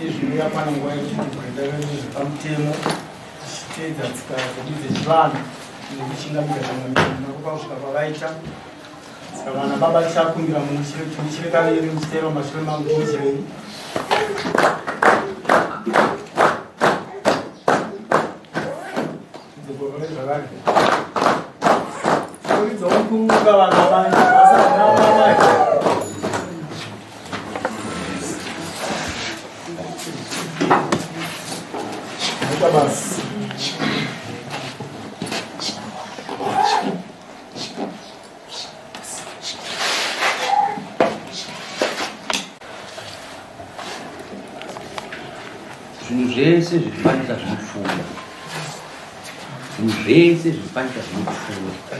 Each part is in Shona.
Izvi yakwana nguva yekuti pamutemo tichiteedza tsika dzedu dzechivanhu nekuchingamidza vamwe kusvika kwavaita. Saka vana baba tichakumbira muchire kaviri muchiteera mumashure mangu timuchirei. Dzokoro zvakare. Kuridza mukunguka vana mai. Asi vana mai. Maita basa. Zvinhu zvese zviri panyika zvinopfuura. Zvinhu zvese zviri panyika zvinopfuura.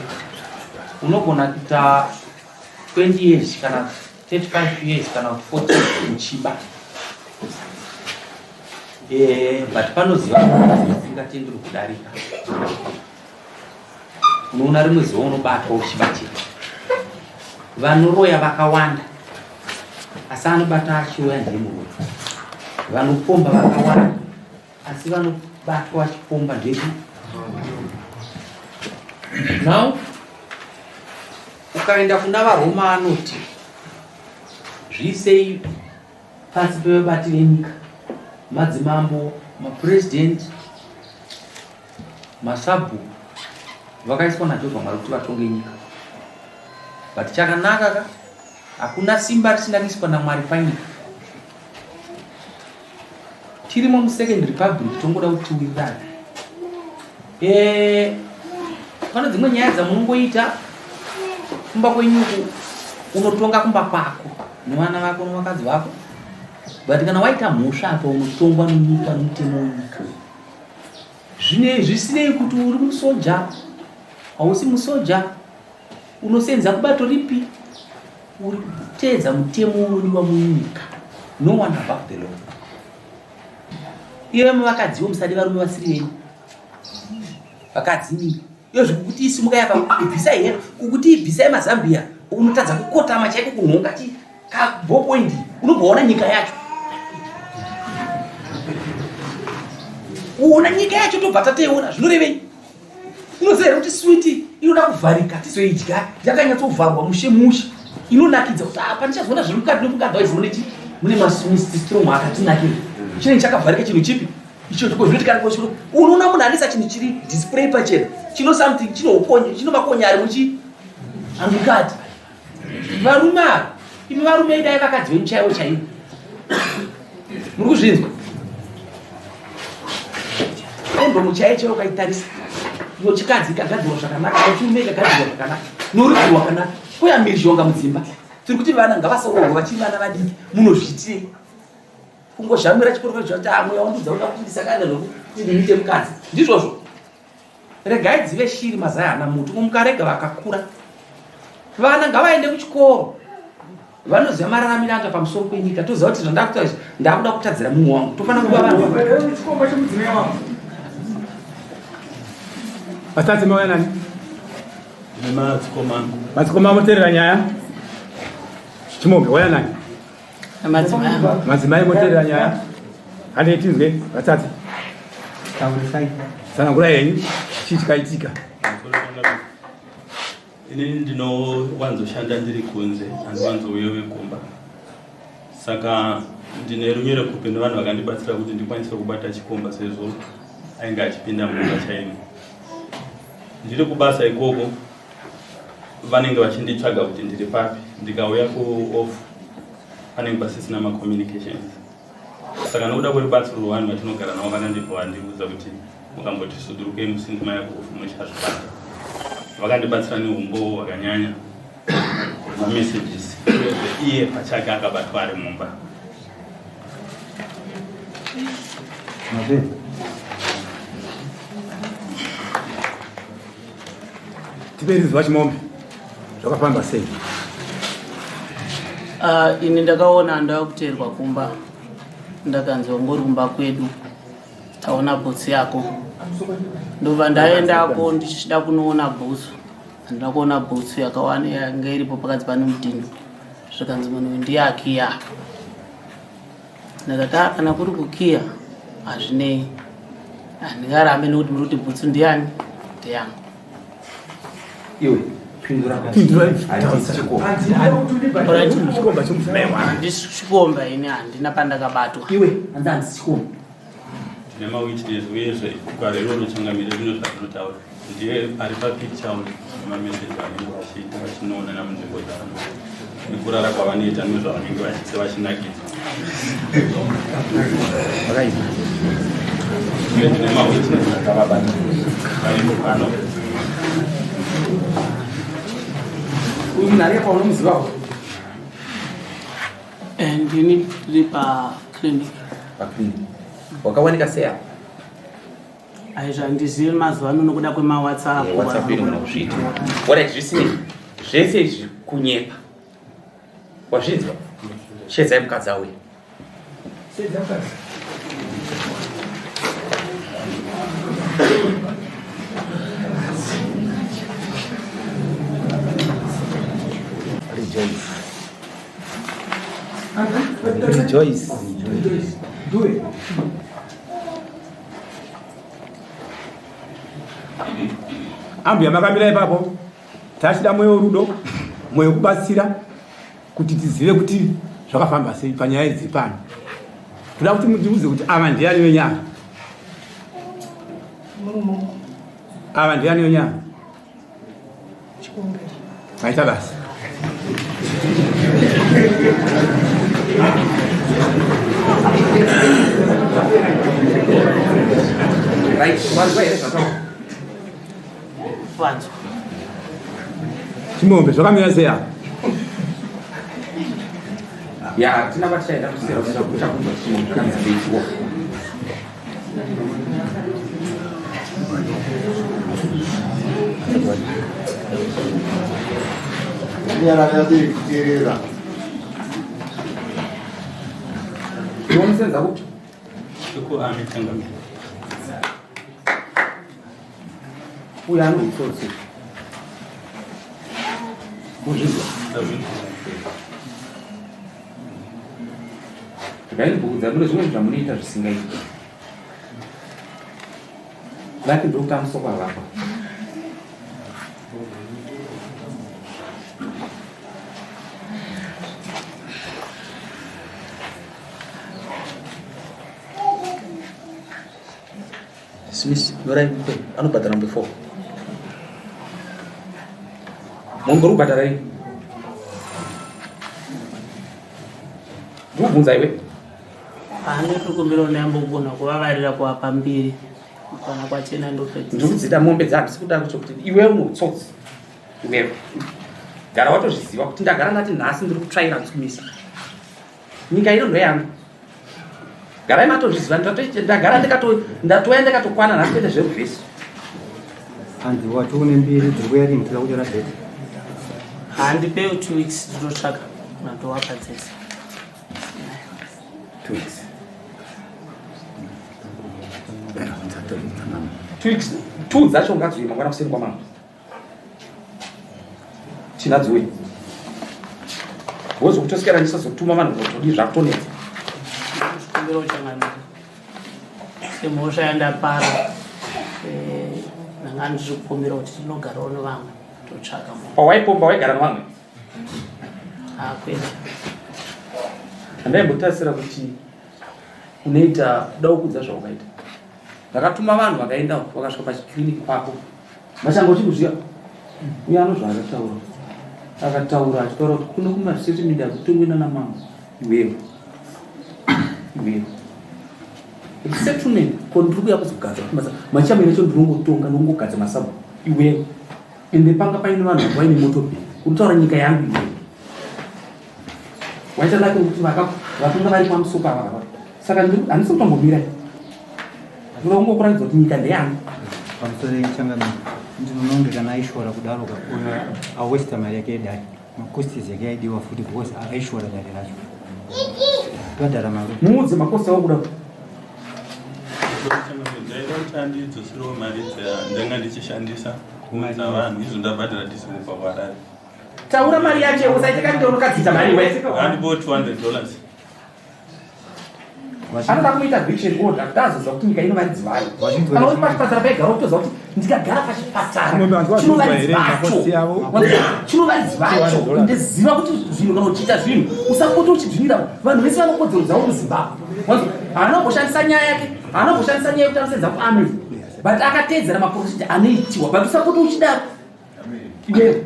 Unogona kuita 20 years kana 35 years kana 40 uchiba eh, but panoziva isingatenderi kudarika unoona rimwe zuva unobatwa uchibatira vanoroya vakawanda asi anobata achiuya ndiye muroyi vanopomba vakawanda asi vanobatwa vachipomba ndechi now ukaenda kuna varoma anoti zviisei pasi pevabati venyika madzimambo mapurezidendi masabhuku vakaiswa najehovha mwari kuti vatonge nyika but chakanaka ka hakuna simba risina kuiswa namwari panyika tirimo musecond republic tongoda kuti tiwirirane eh, pane dzimwe nyaya dzamunongoita kumba kwenyuku unotonga kumba kwako nevana vako nevakadzi vako but kana waita mhosva apa unotongwa nenyika nomutemo wenyika zvinei zvisinei kuti uri musoja hausi musoja unosenza kubato ripi uri kuteedza mutemo unodiwa munyika no one above the law iwe muvakadziwo musade varume vasiri venyu vakadzi mimi iyo zvikukuti isimuka yapa ibvisai here kukuti ibvisai mazambia unotadza kukotama chaiko kunhonga chi kabhopoindi unobva waona nyika yacho uona nyika yacho tobva tateiona zvinorevei unoziva here kuti switi inoda kuvharika tizoidya yakanyatsovharwa mushe mushe inonakidza kuti apa ndichazoona zviri mukati nokukadha waizoone chi mune maswiti strong akatinakira chinenge chakavharika chinhu chipi icho zvinoti kana kochiro unoona munhu anisa chinhu chiri display pachena chino something chino ukonye chino makonya ari muchi amukati varume ava imi varume idai vakadzi venyu chaivo chaivo muri kuzvinzwa kondomu chaiyo chaiyo ukaitarisa iyo chikadzi ikagadzirwa zvakanaka chirume ikagadzirwa zvakanaka norudzi rwakanaka kuya mhirizhonga mudzimba tiri kuti vana ngavasarohwa vachiri vana vadiki munozviitirei kungozhamira chikoro choti amwe ah, wandudza uda kuti ndisakane zvokuti ndiite mukadzi ndizvozvo regai dzive shiri mazai ana muti mukarega vakakura vana ngavaende kuchikoro vanoziva mararamiro anga pamusoro penyika toziva kuti zvandakuta izvi ndakuda kutadzira mumwe wangu tofanira kuva vanhu Vatadzi mauya nani? Madzikoma. Madzikoma moteerera nyaya. Chimoge waya nani? Madzimai moteerera nyaya. Handei tinzwe vatadzi. Taurisai. Tsanangurai henyu chii chakaitika. Inini ndinowanzoshanda ndiri kunze, handiwanzouye vekumba. Saka ndine runyerekupe nevanhu vakandibatsira kuti ndikwanise kubata chikomba sezvo ainge achipinda mumba chaimo. Ndiri kubasa ikoko vanenge vachinditsvaga kuti ndiri papi. Ndikauya kuoff panenge pasisina macommunications. Saka nokuda kwerubatsiro rwevanhu vatinogara navo vakandibva vandiudza kuti mukamboti sudurukei musingi maya kuoff muchazvibata. Vakandibatsira neumbowo hwakanyanya mamessages iye pachake akabatwa ari mumba. Tiperidzwa chimombe zvakafamba sei? Ini ndakaona ndava kuteerwa kumba, ndakanzi wangori kumba kwedu, taona bhutsu yako. Ndobva ndaendako ndichida kunoona bhutsu, handina kuona bhutsu yakawana yanga iripo pakati pane mudhindo, zvikanzi munhu uyu ndiye akiya. Ndakati ah, kana kuri kukiya hazvinei, handingarambe nekuti muri kuti bhutsu ndiyani ndeyangu. Iwe pindura. Pindura. Chikomba chemudzimai wangu. Handisi chikomba ini, handina pandakabatwa. Iwe hanzi handisi chikomba. Tine mawitness uyezve gwaro iroro changamire rino zvarinotaura. Ndiye ari papicture uyu nemameseji avanenge vachiita vachinoonana munzvimbo dzavo nekurara kwavanoita nezvavanenge vachiita vachinakidzwa. Uye tine mawitness akavabata varipo pano. Uyu munhu ari apa unomuzivawo? Ndini ndiri paclinic. Paclinic. Wakawanika sei apa? Aizvo handizivi mazuva ano nokuda kwemawhatsapp. Eh, WhatsApp inogona kuzviita. Alright, zvisinei zvese izvi kunyepa. Wazvinzwa? Shedzai mukadzi auye. Rejoice. Rejoice. Do it. Ambuya makamira ipapo, tachida mwoyo werudo, mwoyo wekubatsira kuti tizive kuti zvakafamba sei panyaya idzi pano. Toda kuti mutiudze kuti ava ndiani wenyaya? Ava ndiani wenyaya? Maita basa. Right, vanzwa here zvataura? Vanzwa. Chimombe zvakamira sei apa? Ya, tina vatichaenda kusera kuchakunzwa chinhu zvakamira sei chiwo. Nyarara Unomusenza kupi? Kuami changamire. Uyu ane utsotsi. Kuzvizwa. Ndakaimboudza mune zvimwe zvamunoita zvisingaiti. Laki ndokuti amusoko avakwa. Smith, nyorai mupe, anobhadhara mombe 4. Mombe uri kubhadhara rini? Ndikubvunza iwe. Handiri kumbira ndaimbogona kuvavarira kuvapa mbiri kana kwachena ndopedzisa. Ndiri kudzida mombe dzangu sikuda kuti kuti iwe unotsotsi. Iwewe. Gara watozviziva kuti ndagara ndati nhasi ndiri kutsvaira ntsumisa. Nyika ino ndoyangu. Garai matozviziva ndagara ndakatouya ndakatokwana nhasi kuita zveruvhesi. Hanzi wati une mbiri dziri kuuya rini toda kunyora date. Handipewo 2 weeks ndinotsvaka ndowapa dzese. 2 weeks. 2 weeks 2 dzacho ngadziuye mangwana kuseni kwamambo. Chinadziuye. Wozokutoswera ndisazotuma vanhu kuzotodii zvakutonetsa. Chikumbiro changamire. Semhosva yandapara ndanga ndiri kukumbira kuti tinogarawo nevamwe totsvaka munhu. Pawaipomba waigara nevamwe? Hakwete. Handaimbotarisira kuti unoita kuda kukudza zvaukaita. Ndakatuma vanhu vakaenda vakasvika pachiclinic pako. Mashanga uchikuzviya uye anozvaakataura akataura achitaura kuti kuno kumasettlement hakutongwi nana mambo iwewe iwewe settlement ko ndiri kuya kuzogadza machamene acho ndinongotonga ndinongogadza masabhu iwewe ende panga paine vanhu vanga vaine motobheni kutaura nyika yangu iwewe waita lake kuti vakanga vari pamusuka ava ava saka handisi kutombomira ndoda kungokuratidza kuti nyika ndeyangu. Pamusoro yechangamire ndinononge kana aishora kudaro ka uyo awesta mari yake yedare macosts yake yaidiwa futi because aishora dare racho tobhadhara mari. Muudze macosts awo kuda. Ndaida kuti andidzoserewo mari dzandanga ndichishandisa kuunza vanhu izvo ndabhadhara disi kubva kuHarare. Taura mari yacho usaite kange unokadzidza mari iwe. Andipo 200 dollars. Anoda kumuita eviction order kuti azoziva kuti nyika ino varidzi vayo. Kana uri pachipatara paigara utoziva kuti ndikagara pachipatara chino varidzi vacho. Chino varidzi vacho. Ndiziva kuti zvinhu kana uchiita zvinhu usapota uchidzvinyira vanhu vese vanokodzero dzavo muZimbabwe. Haana kumboshandisa nyaya yake, haana kumboshandisa nyaya yekuti anosenza kuarmy. But akateedzera maprocedure anoitiwa. But usapota uchidaro. Iwewe.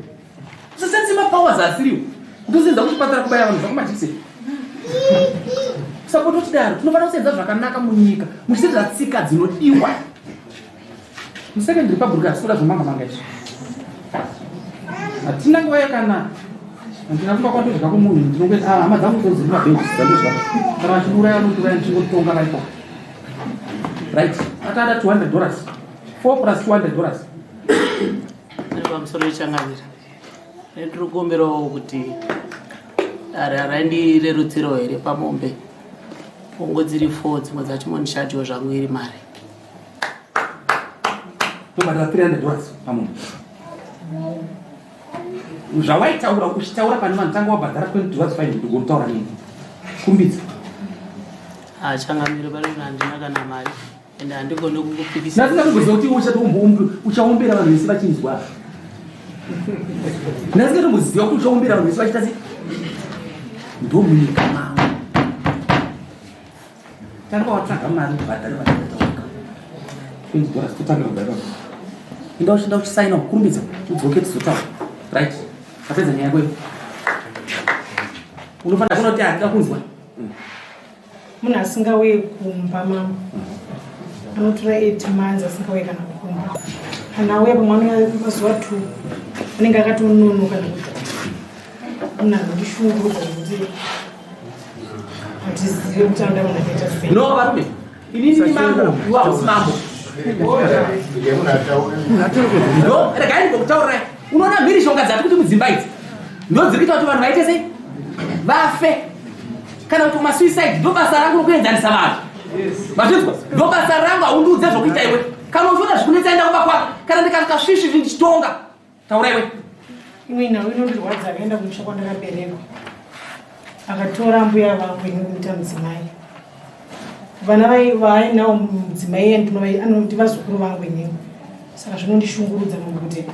Usasenze mapowers asiriwo. Kutosenza kuchipatara kubaya vanhu zvakumajikiseni. Usapota uchidaro. Tinofanira kusenza zvakanaka munyika. Muchisenza tsika dzinodiwa. Musecond republic hatisi kuda zvemanga manga izvi. Hatina nguva yakana. Handina kumba kwandodya kumunhu ndinongoita ah, hama dzangu dziri mabhenji dzandodya. Kana vachindiuraya vanondiuraya ndichingotonga varipo. Right. Atada 200 dollars. 4 plus 200 dollars. Pamusoro yechangamira ndiri kukumbirawo kuti dare raindirerutsirawo here pamombe pongo dziri 4 dzimwe dzacho mondishadhiwo zvangu iri mari. Tobhadhara 300 dollars pamombe. Zvawaitaura uchitaura pane vanhu tanga wabhadhara 20 dollars fine kuti ugotaura neni. Kumbidza. Ah, changamire pari handina kana mari. Ende handigoni kukupikisa. Ndasingatomboziva kuti iwe uchaombera vanhu vese vachinzwa. Ndasingatomboziva kuti uchaombera vanhu vese vachita sei. Ndomunyika mangu. Tanga watsvaga mari ubhadhare vachitaurika. 20 dollars totanga kubhadhara. Inda uchinda uchisaina kukurumbidza udzoke tizotaura. Right. Tapedza nyaya yako iyo. Unofanira kuona kuti handida kunzwa. Munhu asingauye kumba mama anotora 8 months asingauye kana kumba. Kana auya pamwe anouya mazuva 2 anenge akatononoka nekuti munhu anondishungurudza zvekuti hatizive kuti anoda munhu akaita sei. No varume, inini ndi mambo, iwe hausi mambo. No, regai ndikokutaurirai. Unoona mhirizhonga dzati kuti mudzimba idzi ndodziri kuita kuti vanhu vaite sei? Vafe. Kana kuti masuicide ndobasa rangu rokuenzanisa vanhu. Mazvinzwa? Ndobasa rangu, haundiudze zvokuita iwe. Kana uchiona zvikunetsa enda kumba kwako. Kana ndikasvika svisvi ndichitonga. Taura iwe. Imwe nhau inondirwadza, akaenda kumusha kwandakaberekwa akatora mbuya vangu ini kumuita mudzimai. Vana vaainawo mudzimai iye anoti vazukuru vangu inini. Saka zvinondishungurudza munhu kuti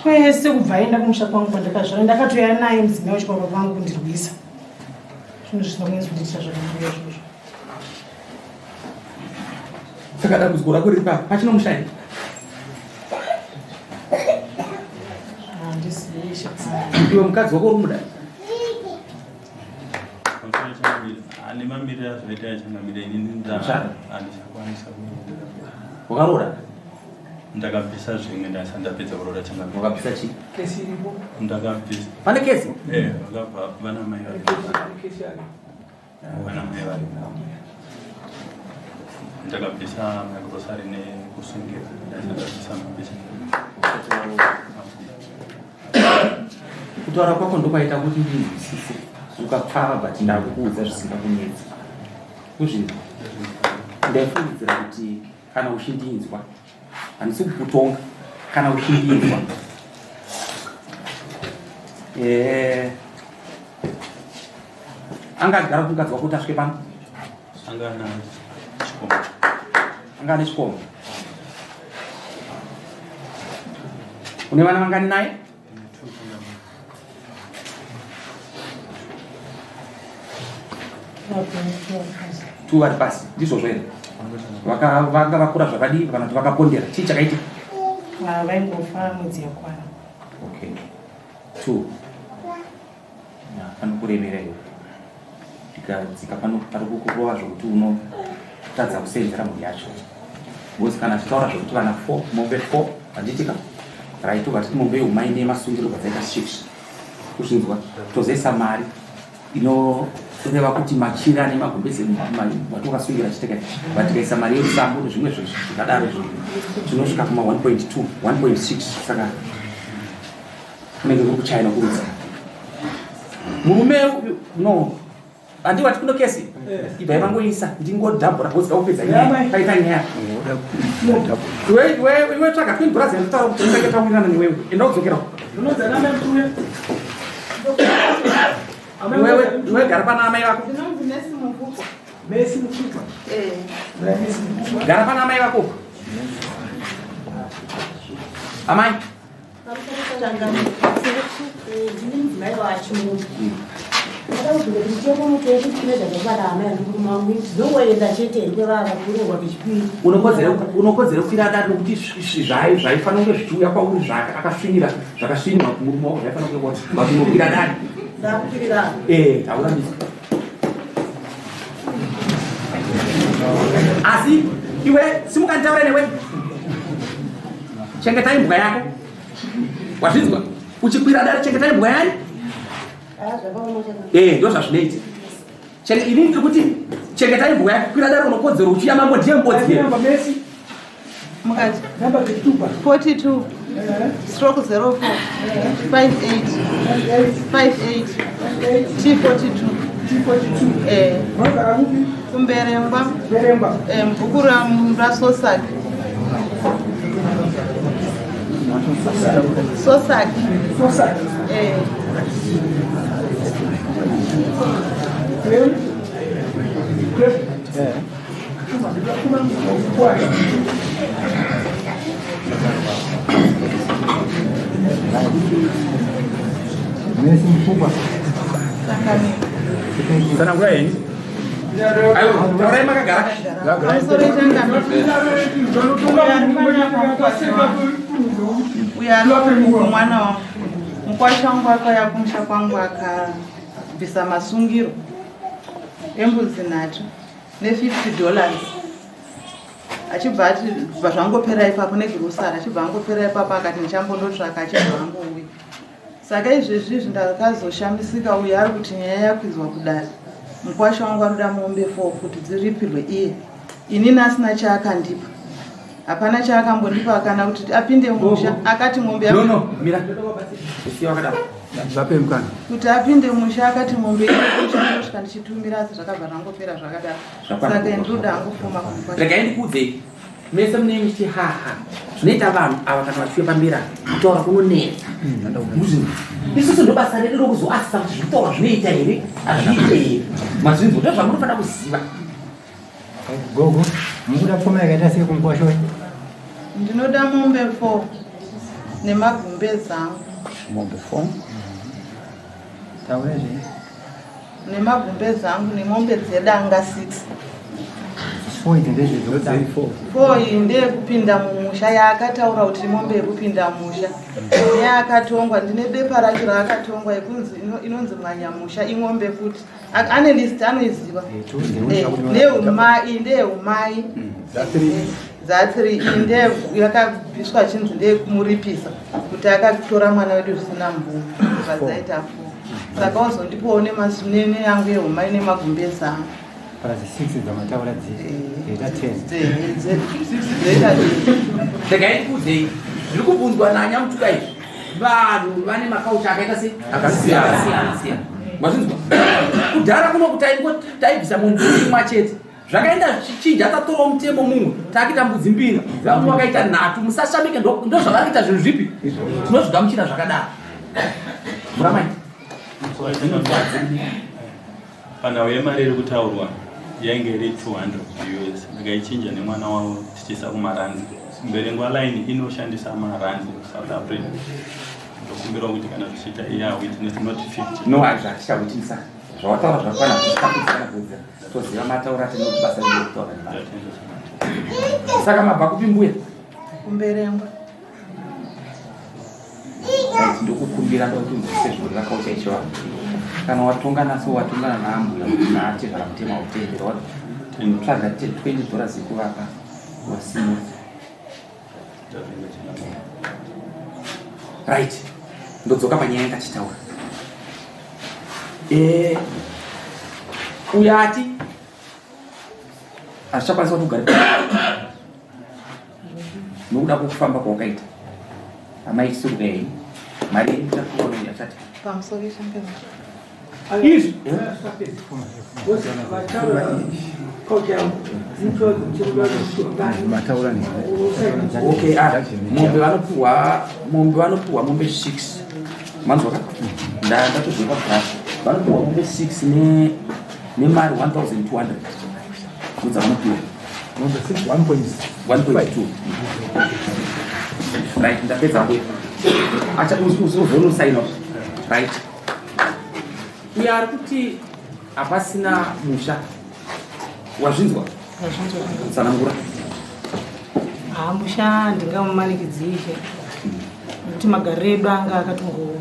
kwese kubva aenda kumusha kwangu kwandakazvara ndakatoya naye mudzimai wacho baba vangu kundirwisa. Zvinhu zvisina kunyatsokundiitira zvakanaka izvozvo. Saka dambudziko rako riri papi? Pachino musha here? Handizivi. Iwe mukadzi wako uri kumuda? Ane mamiriro azvoita achangamira inini handichakwanisa kuenderera mberi. Wakaroora? Ndakabvisa zvimwe ndasati ndapedza kuroora changamire. Wakabvisa chii? Kesi iripo. Ndakabvisa. Pane kesi? Eh, vakabva vana mai vari. Vana mai vari. Ndakabvisa magrosari nekusungira. Ndasati ndabvisa mabvisa. Kutaura kwako ndokwaita kuti ndinzwisise. Ukapfava but ndakukuudza zvisingakunetsi. Kuzvinzwa. Ndaifungidzira kuti kana uchindinzwa handisi kukutonga kana uchindinzwa. Anga agara kumukadzi wako kuti asvike pano? Anga ana chikomba. Anga ane chikomba. Une vana vangani naye? Two vari pasi, ndizvozvo here? Vanga vakura zvakadii kana kuti vakapondera? Chii chakaitika? Vaingofa mwedzi yakwana. Okay. Two. Panokuremera iwe. Tikadzika pano pari kukurova zvokuti unotadza kuseenzera mhuri yacho. Because kana tichitaura zvekuti vana 4, mombe 4, handitika? Right, tobva titi mombe yeumai nemasungiro bva dzaita 6. Kuzvinzwa tozoisa mari inoreva kuti machira nemagumbeze watakasungira chiteka but tikaisa mari yerusambo nezvimwe zvakadaro tinosvika kuma 1.2 1.6 saka kunenge kuri kuchina kurudza murume no handi wati kuno kesi ibvai vangoisa ndingodhabhura bhozi kakupedza nyaya paita nyaya iwe tsvaga twin brothers nditaura kuti ndisake tawirirana newewe enda udzokera iwewe iwe gara pana amai vako gara pana amai vako amai Ndini mudzimai waChimungu. Ndakabvunza kuti mutemo mutemo tinoita zvekubata amai andimurume wangu ndinongoenda chete here kwevava kuroorwa kechipiri. Unokodzera kukwira dare nokuti zvaifanira kunge zvichiuya kwauri akasvinira zvakasvinirwa kumurume wako zvaifanira kunge kwauri but unokwira dare. Ndakukwirira. Eh, haurambisi. Asi iwe simuka nditaure newe. Chengeta imbwa yako. Wazvinzwa? Uchikwira dare chengeta imbwa yani? Eh, ndo zvazvinoita. Chenge ini ndiri kuti chengeta imbwa yako kwira dare unokodzero uchiya mambo ndiye mbodzi here. Mukati. 42 stroke 04 58 58 T42 eh kumberengwa eh mubhuku raSosaki Sosaki Sosaki eh Messi mkubwa. Tsanangura henyu. Aiwa, taurai makagara. Uyo anomuka mwana wangu mukwasha wangu akauya kumusha kwangu akabvisa masungiro embudzi nhatu ne50 dollars achibva ati bva zvangopera ipapo negirosari achibva angopera ipapo akati ndichambondotsvaka achibva angouya saka izvezvi izvi ndakazoshamisika uyo ari kuti nyaya yakwidzwa kudare mukwasha wangu anoda mombe four kuti dziripirwe iye inini asina chaakandipa hapana chaakambondipa kana kuti apinde musha akati mombe no no mira usiya wakadaro vape mukana kuti apinde musha akati mombe kusvika ndichitumira asi zvakabva zvangopera zvakadaro saka ndinoda hangu fuma regai ndikuudzei mese munenge muchiti haha zvinoita vanhu ava kana vachiuya pamberi kutaura kunonetsa hmm, isusu ndobasa redu rokuzoasisa kuti zvekutaura zvinoita here hazviite here mazvinzwa ndozvamunofanira kuziva Gogo, mukuda pfuma yakaita sei kumukwasha wenyu? Ndinoda mombe 4 nemagumbezi angu. Mombe 4. Taura zve. Nemagumbezi angu nemombe dzedanga 6. 4 idzi ndezvedzekutanga. 4 iyi ndeyekupinda mumusha yaakataura kuti mombe yekupinda mumusha. Neyaakatongwa ndine bepa racho raakatongwa yekunzi inonzi mwanyamusha ing'ombe futi. Ane list anoiziva. Eh, ndeumai ndeumai hmm, dza3 iyi nde yakabviswa chinzi ndeyekumuripisa kuti akatora mwana wedu zvisina mvumo zvadzaita fo saka wazondipawo nemasunene yangu yeumai nemagumbezi angu plus 6 dzamataura dzoita 10 regai ndikuudzei zviri kubvunzwa nanyamutuka izvi vanhu vane makaucha akaita se akasiyana siyana mazvinzwa kudhara kuno taibvisa mombe imwe chete zvakaenda zvichinja tatorawo mutemo mumwe takuita mbudzi mbiri vamwe vakaita nhatu musashamike ndozvavari kuita zvinhu zvipi tinozvigamuchira zvakadaro muramai Panhau yemari iri kutaurwa yainge iri 200 us ndikaichinja nemwana wavo tichiisa kumaranzi. Mberengwa line inoshandisa maranzi kuSouth Africa. Ndokumbirawo kuti kana zvichiita iya witness not 50. No, hazvichawitnessa. Zvawataura zvakwana zvichitakudzana kuwedzera. Toziva mataura tinoti basa redu kutaura nevanhu. Saka mabva kupi mbuya? Kumberengwa. Ndokukumbira ndoda kuti unzwisise zvinoreva kaucha yechivanhu. Kana watonga naso watongana naambuya kuti naatezvara mutemo hautendera watsvaga 20 dollars yekuvaka wasimudza. Right, ndodzoka panyaya yanga tichitaura. Eh, uyo ati hazvichakwanisa kuti ugare nokuda kwekufamba kwawakaita amai chisurukei mari yenyu ichapiwa uyu achati Pamusoro changamire. Izvi Okay, ah, mombe vanopuhwa mombe vanopuhwa mombe 6 manzwa ka ndatodzoka kudhara vanopuhwa mombe 6 ne nemari 1200 kudza vanopiwa 1.2 right ndapedza mbuya acha uzonosaina right uyo ari kuti hapasina musha wazvinzwa tsanangura haa musha ndingamumanikidzi ishe nekuti magariro edu anga akatongooma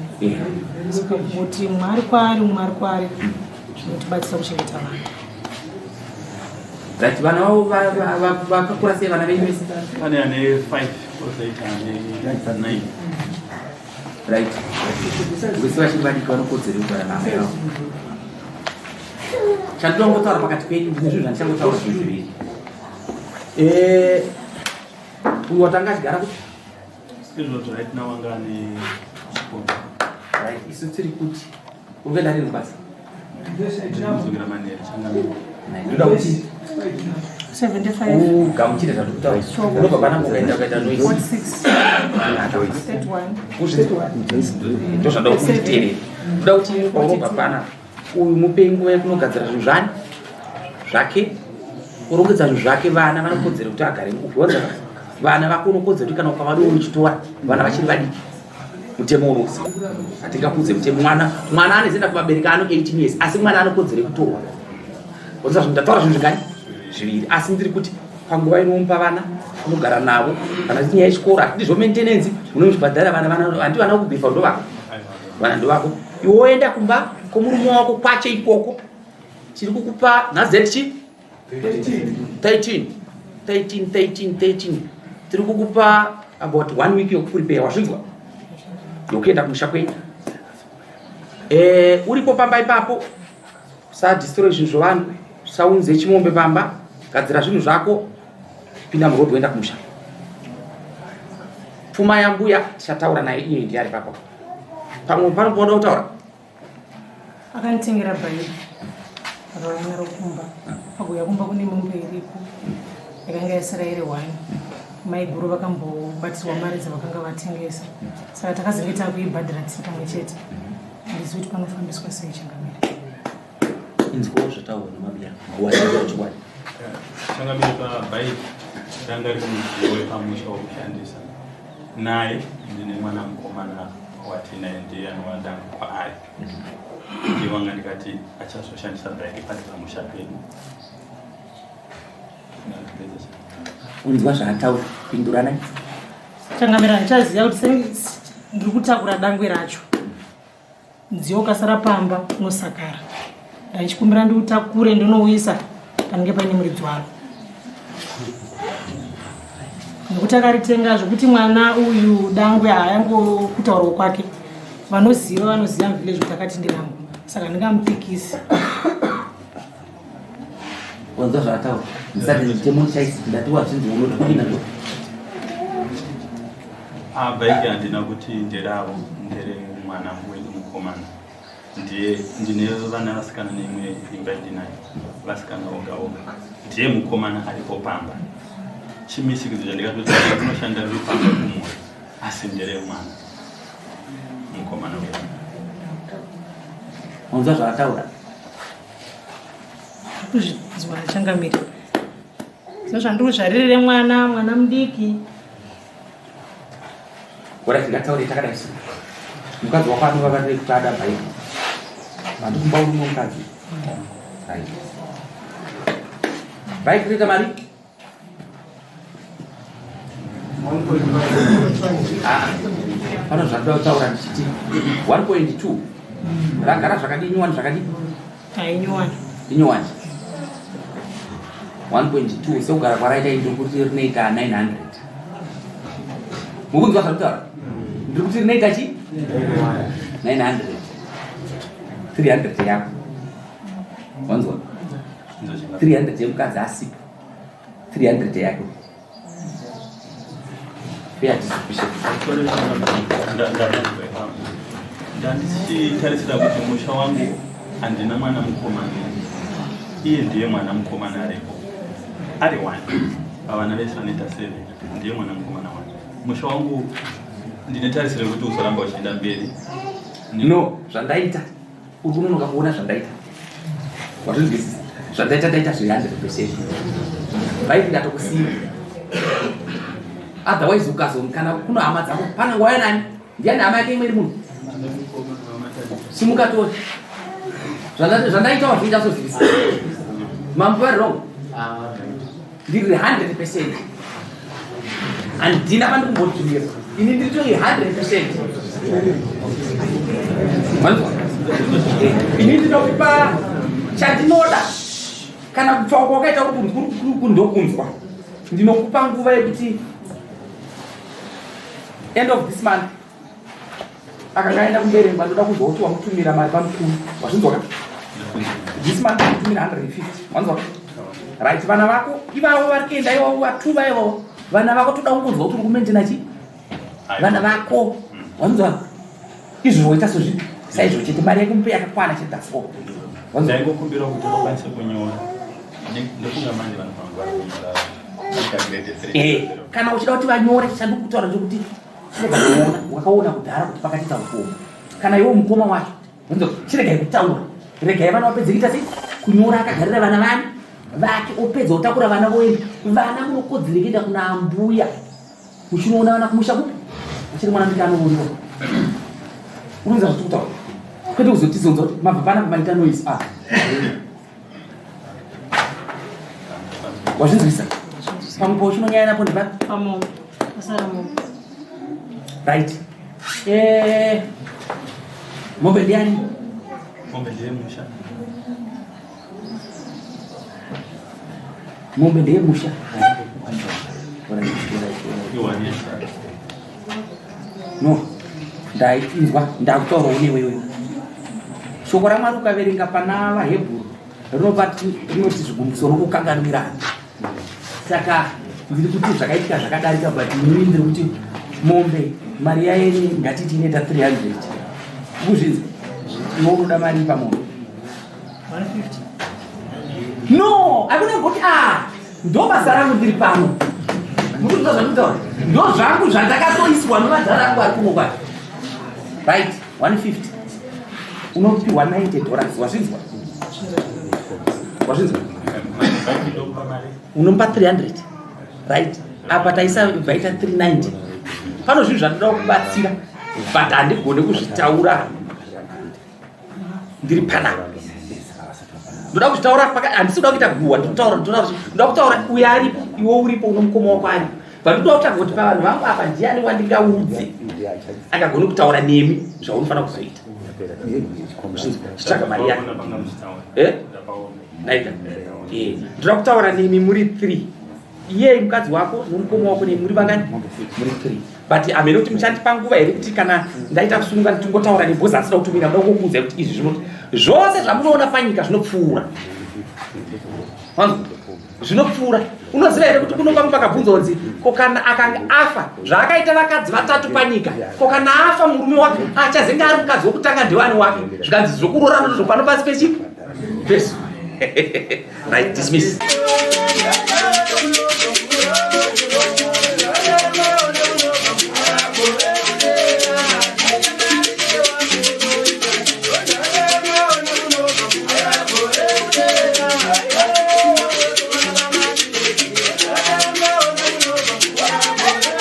saka kungoti mumwe ari kwaari mumwe ari kwaari zvinotibatsira kuchengeta vana. Right, vana vavo vakakura sei vana venyu vese? Pane ane 5 kozoita ane 9. Right. Vese vachiri vadiki vanokodzero yekugara naamai vavo. Chandinongotaura pakati penyu ndine zvinhu zvandichangotaura zvinhu zviviri. Eh, uyu watanga achigara kuti Izvozvo right now anga ane chikomba. Right, isu tiri kuti uri kuenda rini kubasa? Ndinodzokera manheru changamire. Ndoda kuti 75 ugamuchire zvandiri kutaura. Unobva pana ukaenda ukaita noise. 46 31 Ndozvandoda kuti nditeerere. Ndoda kuti paunobva pana uyu mupe nguva yekunogadzira zvinhu zvani zvake urongedza zvinhu zvake vana vanokodzera kuti agare uwanza vana vako unokodzera kuti kana ukavadiwo uchitora vana vachiri vadiki mutemo unozi hatingakudze mutemo mwana mwana anezenda kuvabereki ano 18 years asi mwana anokodzera kutorwa wanza zvinhu ndataura zvinhu zvingani zviviri asi ndiri kuti panguva inomupa vana unogara navo kana nyaya yechikoro hatidi zvo maintenance munochibhadhara vana vana handi vana vokubhifa ndovako vana ndovako iwe woenda kumba kwomurume wako kwache ikoko tiri kukupa nhasi chi 13 13 13 13 tiri kukupa about one week yokuprepare wazvinzwa yokuenda kumusha kwenyu eh, uripo pamba ipapo usadestroy zvinhu zvevanhu usaunze chimombe pamba gadzira zvinhu zvako pinda muroad woenda kumusha pfuma yambuya tichataura naye iye ndiye ari papa pamwe pano panoda kutaura Akanditengera bhaibhi akauya naro kumba. Agouya kumba kune mombe iriko yakanga yasara iri one. Maiguru vakambobatirwa mari dzavakanga vatengesa saka takazenge takuibhadhara tiri pamwe chete. Handizivi kuti panofambiswa sei changamire. Inzwawo zvataurwa namabiya waziva chokwadi. Changamire pabhaibhi ranga riri mudziyo wepamusha wokushandisa. Naye ndine mwana mukomana watinaye ndiye anova dangwe kwaari. Ndiye wanga ndikati achazoshandisa bhaiki pari pamusha pedu. Unzwa zvaataura, pinduranai. Changamire handichaziva kuti sei ndiri kutakura dangwe racho. Mudziyo ukasara pamba unosakara. Ndaichikumbira ndiutakure ndinouisa panenge paine muridzi waro. Nekuti akaritenga zvekuti mwana uyu dangwe haayangokutaurawo kwake. Vanoziva vanoziva muvillage kuti akati ndirangu. Saka ndingamupikisi. Wanzwa zvaataura. Ndisati mutemo chaisi ndati wazvinzi unoda kudini nazvo. Ah, bhaiki handina kuti nderavo ndere mwana wedu mukomana ndiye ndine vana vasikana neimwe imba yandinayo vasikana voga voga ndiye mukomana aripo pamba chimisikidzo chandikatoti rinoshanda riri pamba kumhuri asi ndere mwana mukomana wedu. Wanzwa zvaataura. Kuzvinzwa changamire. Sezvandiri kuzvaririre mwana mwana mudiki. Ora tingataure takadai so. Mukadzi wako anovavarira kuti ada bhaibheri. Vandikumba uri mukadzi. Right. Bhaibheri rinoita mari? Ah. Pano zvandoda kutaura ndichiti 1.2 ragara zvakadii nyowani zvakadii? Inyowani. Inyowani. 1.2 sekugara kwaraita ndiri kuti rinoita 900. Mukunzwa zvandikutaura? Ndiri kuti rinoita chi? 900. 300 yako. Wanzwa? 300 yemukadzi asipo. 300 yako. Ndandichitarisira kuti musha wangu handina mwana mukomana, iye ndiye mwana mukomana aripo ari one pavana vese vanoita seven, ndiye mwana mukomana one. Musha wangu ndine tarisiro yekuti uzoramba uchienda mberi. No, zvandaita uri kunonoka kuona zvandaita wazvinzwisisa zvandaita ndaita zve 100 percent vaiti ndatokusiya otherwise ukazo kana kuno hama dzako pane nguva yanani ndiani hama yake imwe iri munhu simuka toti zvandaita wazviita sozivisa mambo vari wrong ndiri 100 percent handina pandikumbodzinira ini ndiritori 100 percent manzwa ini ndinokupa chandinoda kana kupfawa kwakaita kundokunzwa ndinokupa nguva yekuti end of this month akanga aenda kumberengwa ndoda kunzwa kuti wamutumira mari pamukuru wazvinzwa ka this month wamutumira 150 wanzwa ka right vana vako ivavo vari kuenda ivavo vatuva ivavo vana vako toda kungonzwa kuti uri kumentena chi vana vako wanzwa izvo woita sozvi saizvo chete mari yako mupe yakakwana chete that's all ndaingokumbira kuti vakwanise kunyora ndofunga manje vanhu vangu vari kunyora eh, kana uchida kuti vanyore chandikutaura ndekuti Chirega wakaona kudhara kuti pakatiita ukoma. Kana iwe mukoma wacho, unzo chiregai kutaura. Regai vana vapedze kuita sei? Kunyora akagarira vana vani vake opedza otakura vana voenda. Vana munokodzere kuenda kuna ambuya. Muchinoona vana kumusha kupi? Achiri mwana ndika anoonwa. Unonza zvati kutaura. Kwete kuzotizonza kuti mabva pana maita noise. Ah. Wazvinzwisa? Pamwe pauchinonyaya napo ndipapi? Pamombe. Pasara mombe. Right. Eh, mombe ndiani? Mombe ndiye musha. Mombe ndiye musha. No. Ndainzwa ndakutaurawo newe iwewe. Shoko raMwari ukaverenga pana vaHebhuru rinoti zvigumbuso nokukanganwirana. Saka ndiri kuti zvakaitika zvakadarika but inini ndiri kuti mombe mari yaye ngatiti inoita 300 ukuzvinzwa iwe unoda mari pamombe 150 no akuna kuti a ah, ndo basa rangu ndiri pano murikuziva zvandikutaura ndo zvangu zvandakatoiswa nevadzara angu ari kuno kwacho right 150 unopiwa 90 dollars wazvinzwa wazvinzwa unomupa 300 right apa taisa vaita 390 pano zvinhu zvandinoda kubatsira but handigone kuzvitaura ndiri panapa ndoda kuzvitaura handisi kuda kuita guhwa ndinotaura ndoda kutaura uyo aripo iwe uripo uno mukoma wako aripo but ndoda kutsvaga kuti pavanhu vangu apa ndiani wandingaudze akagone kutaura nemi zvaunofanira kuzoita chitsvaga mari yake eh? naita eh, ndoda kutaura nemi muri three iyeye mukadzi wako nomukoma wako nemi muri vangani muri three but hameno kuti muchandipa nguva here kuti kana ndaita kusunga ndingotaura nebhozi asina kutumira muda kungokuudzai kuti izvi zvinoti zvose zvamunoona panyika zvinopfuura zvinopfuura unoziva here kuti kuno pamwe pakabvunza kunzi ko kana akanga afa zvaakaita vakadzi vatatu panyika ko kana afa murume wake achazenge ari mukadzi wokutanga ndewani wake zvikanzi zvokuroorana ndozvo pano pasi pechi pesu right dismiss.